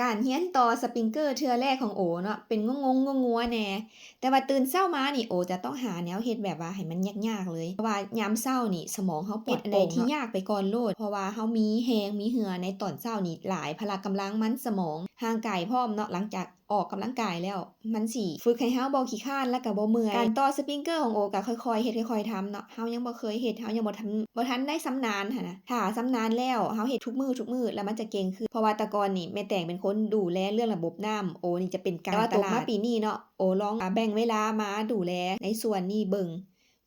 ການຮຽນຕໍ່ສະປຣິງເກີເທື່ອແລກຂອງໂອເນາະ ເປັນງົງໆງົວໆແດ່ ແຕ່ວ່າຕື່ນເຊົ້າມານີ້ ໂອຈະຕ້ອງຫາແນວເຮັດແບບວ່າໃຫ້ມັນຍາກໆເລີຍ ເພາະວ່າຍາມເຊົ້ານີ້ສະໝອງເຮົາປອດໂປ່ງເນາະ ເຮັດອັນໃດທີ່ຍາກໄປກ່ອນໂລດ ເພາະວ່າເຮົາມີແຮງມີເຫື່ອໃນຕອນເຊົ້ານີ້ຫຼາຍ ພະລະກຳລັງມັນ ສະໝອງ ຮ່າງກາຍພ້ອມເນາະ ຫຼັງຈາກອອກກຳລັງກາຍແລ້ວ ມັນຊິຝຶກໃຫ້ເຮົາບໍ່ຂີ້ຄ້ານ ແລ້ວກະບໍ່ເມື່ອຍ. ການຕໍ່ສະປຣິງເກີຂອງໂອກະຄ່ອຍໆເຮັດຄ່ອຍໆທຳເນາະ ເຮົາຍັງບໍ່ເຄີຍເຮັດ ເຮົາຍັງບໍ່ທັນ ບໍ່ທັນໄດ້ຊຳນານຫັ້ນນະ ຖ້າຊຳນານແລ້ວ ເຮົາເຮັດທຸກມື້ທຸກມື້ ແລ້ວມັນຈະເກັ່ງຂຶ້ນ ເພາະວ່າແຕ່ກ່ອນນີ້ແມ່ແຕງເປັນຄົນດູແລເລື່ອງລະບົບນ້ຳ ໂອນີ້ຈະເປັນການຕະຫຼາດ ແຕ່ວ່າຕົກມາປີນີ້ເນາະ ໂອລອງ ອາ ແບ່ງເວລາມາດູແລໃນສ່ວນນີ້ເບິ່ງ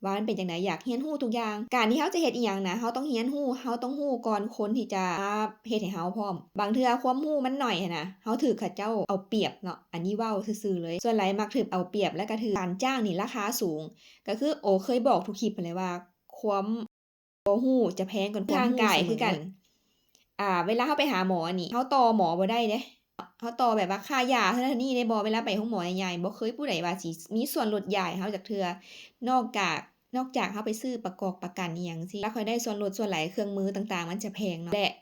ວ່າມັນເປັນຈັ່ງໃດ ຢາກຮຽນຮູ້ທຸກຢ່າງ. ການທີ່ເຮົາຈະເຮັດອີ່ຫຍັງນະ ເຮົາຕ້ອງຮຽນຮູ້ ເຮົາຕ້ອງຮູ້ກ່ອນຄົນທີ່ຈະມາເຮັດໃຫ້ເຮົາພ້ອມ. ບາງເທື່ອຄວາມຮູ້ມັນໜ້ອຍຫັ້ນນະ ເຮົາຖືກເຂົາເຈົ້າເອົາປຽບເນາະ ອັນນີ້ເວົ້າຊື່ໆເລີຍ ສ່ວນຫຼາຍມັກຖືກເອົາປຽບ ແລ້ວກະຖືກການຈ້າງນີ້ລາຄາສູງ. ກະຄືໂອເຄີຍບອກທຸກຄລິບຫັ້ນແຫຼະວ່າ ຄວາມ ບໍ່ຮູ້ຈະແພງກ່ອນຄວາມຮູ້ ຮ່າງກາຍຄືກັນ ເສມອ. ອາ ເວລາເຮົາໄປຫາໝໍນີ້ ເຮົາຕໍ່ໝໍບໍ່ໄດ້ເດ້ ເຮົາຕໍ່ແບບວ່າຄ່າຢາເທົ່ານັ້ນເທົ່ານີ້ເດ້ ບໍ່ ເວລາໄປໂຮງໝໍໃຫຍ່ໆ ບໍ່ເຄີຍຜູ້ໃດວ່າຊິມີສ່ວນລົດຢາໃຫ້ເຮົາຈັກເທື່ອ ນອກຈາກ ນອກຈາກເຮົາໄປຊື້ປະກອບປະກັນອີ່ຫຍັງຊີ້ ລະຄ່ອຍໄດ້ສ່ວນລົດ ສ່ວນຫຼາຍເຄື່ອງມືຕ່າງໆ ມັນຈະແພງເນາະ ແລະ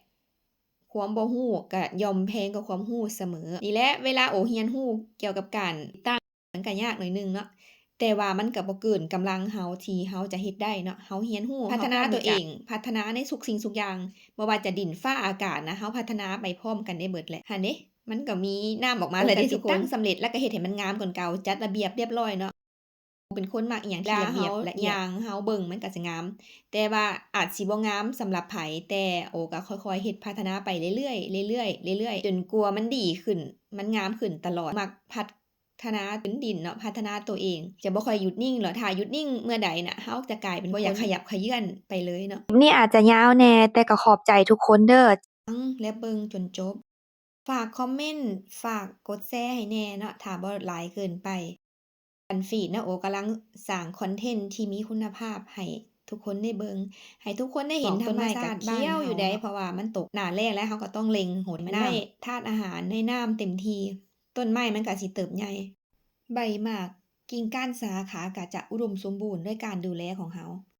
ຄວາມບໍ່ຮູ້ກະຍ່ອມແພງກວ່າຄວາມຮູ້ສະເໝີ. ນີ້ແຫຼະ ເວລາໂອຮຽນຮູ້ກ່ຽວກັບການຕິດຕັ້ງ ມັນກະຍາກໜ້ອຍໜຶ່ງເນາະ ແຕ່ວ່າມັນກະບໍ່ເກີນກຳລັງເຮົາທີ່ເຮົາຈະເຮັດໄດ້ເນາະ ເຮົາຮຽນຮູ້ ເຮົາພັດທະນາຕົວເອງ ພັດທະນາໃນທຸກສິ່ງທຸກຢ່າງ ບໍ່ວ່າຈະດິນຟ້າອາກາດນະ ເຮົາພັດທະນາໄປພ້ອມກັນໄດ້ເບິດແຫຼະ ຫັ້ນເດ້ ມັນກະມີນ້ຳອອກມາແລ້ວເດ້ທຸກຄົນ ຕັ້ງສຳເລັດ ແລ້ວກະເຮັດໃຫ້ມັນງາມກ່ອນເກົ່າ ຈັດລະບຽບລຽບລ້ອຍເນາະ. ໂອເປັນຄົນມັກອີ່ຫຍັງທີ່ລະບຽບລະອຽດ ເວລາເຮົາຍ່າງເຮົາເບິ່ງມັນກະຈະງາມ ແຕ່ວ່າອາດຊິບໍ່ງາມສຳລັບໃຜ ແຕ່ໂອກະຄ່ອຍໆເຮັດ ພັດທະນາໄປເລື້ອຍໆ ເລື້ອຍໆ ເລື້ອຍໆ ຈົນກວ່າມັນດີຂຶ້ນ ມັນງາມຂຶ້ນຕະຫຼອດ. ມັກພັດທະນາພື້ນດິນເນາະ ພັດທະນາໂຕເອງ ຈະບໍ່ຄ່ອຍຢຸດນິ່ງເນາະ ຖ້າຢຸດນິ່ງເມື່ອໃດນະ ເຮົາຈະກາຍເປັນຄົນບໍ່ຢາກຂະຫຍັບຂະເລື່ອນໄປເລີຍເນາະ. ຄລິບນີ້ອາດຈະຍາວແດ່ ແຕ່ກະຂອບໃຈທຸກຄົນເດີ້ ຟັງ ແລະ ເບິ່ງຈົນຈົບ. ຝາກຄອມເມັນ ຝາກກົດແຊໃຫ້ແດ່ເນາະ ຖ້າບໍ່ຫຼາຍເກີນໄປ. ອັນຟີດເນາະ ໂອກຳລັງສ້າງຄອນເທັນທີ່ມີຄຸນນະພາບໃຫ້ທຸກຄົນໄດ້ເບິ່ງ ໃຫ້ທຸກຄົນໄດ້ເຫັນທຳມະຊາດບ້ານເຮົາເນາະ ເພາະວ່າມັນຕົກໜ້າແລ້ງແລ້ວ ເຮົາກະຕ້ອງເລັ່ງຫົນນ້ຳ ມັນໄດ້ທາດອາຫານໃນນ້ຳເຕັມທີ່ ຕົ້ນໄມ້ມັນກະຊິເຕີບໃຫຍ່ ໃບໝາກ ກິ່ງກ້ານສາຂາກະຈະອຸດົມສົມບູນດ້ວຍການດູແລຂອງເຮົາ.